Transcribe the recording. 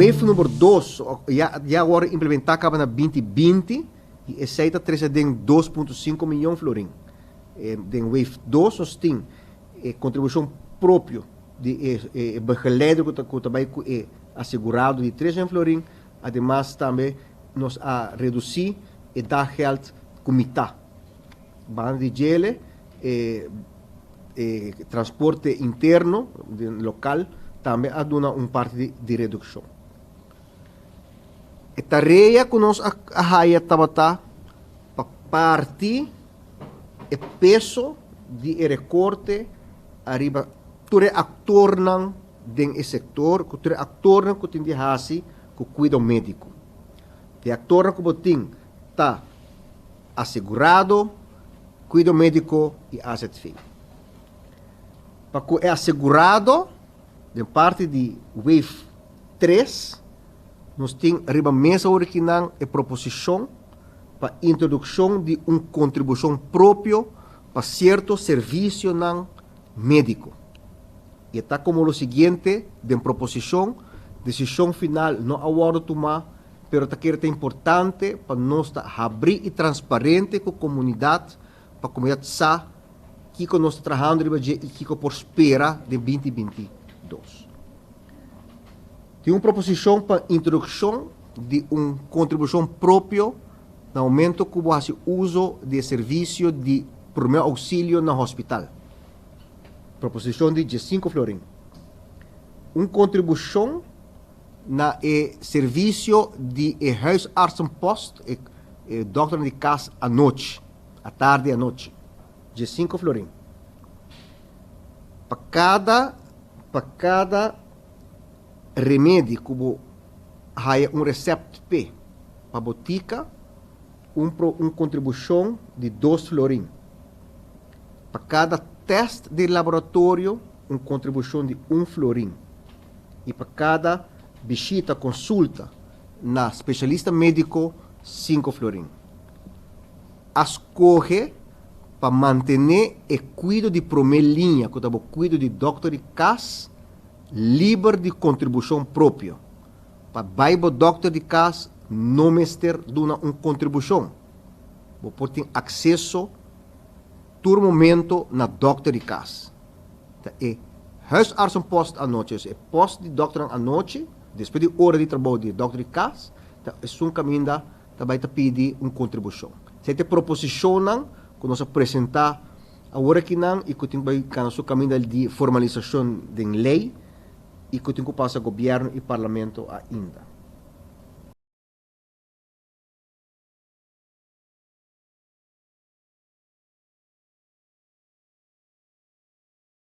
Wave number 2 ya a wòrdu implementá kaba na 2020 i esei ta trese den 2.5 mion florin. Den wave 2 nos tin e kontribushon propio di e begeleider ku ta bai ku e asegurado di 300 florin. Ademas tambe nos a redusí e daggeld ku mitá. Banda di djele e e transporte interno lokal tambe a duna un parti di redukshon. E tarea ku nos a haya tabata pa parti e peso di e rekorte ariba tur e aktornan den e sektor, ku tur e aktornan ku tin di hasi ku kuido médiko. E aktornan ku bo tin ta asegurado, kuido médiko i AZV. Pa ku e asegurado, den parti di wave 3, nos tin riba mesa original e proposishon pa introdukshon di un kontribushon propio pa sierto servisionan médiko. I ta komo lo siguiente den proposishon: desishon final no a wòrdu tumá, pero ta kere ta importante pa nos ta habrí i transparente ku komunidat, pa komunidat sa kiko nos ta trahando riba dje i kiko por spera den 2022. Tin un proposishon pa introdukshon di un kontribushon propio na momento ku bo hasi uso di e servisio di promé ousilio na hospital. Proposishon di 15 florin. Un kontribushon na e servisio di e huisartsenpost, e dòkter di kas anochi, atardi anochi, 15 florin. Pa kada remedi ku bo haya un resèpt p'e pa botika, un kontribushon di 2 florin. Pa kada tèst di laboratorio, un kontribushon di 1 florin. I pa kada bishita, konsulta na spesialista médiko, 5 florin. A skohe pa mantené e kuido di promé liña, ku ta kuido di dòkter di kas, liber di kontribushon propio. Pa bai dòkter di kas, no mester duna un kontribushon. Bo por tin akseso tur momento na dòkter di kas. Ta e huisartsenpost anochi, e post di dòkter anochi, despues di ora di trabou di dòkter di kas, ta un kaminda tambe ta pidi un kontribushon. Esei ta e proposishon ku nos a presentá awor akinan i ku tin bai kana su kaminda di formalisashon di lei i ku tin ku pasa gobièrnu i parlamento ainda.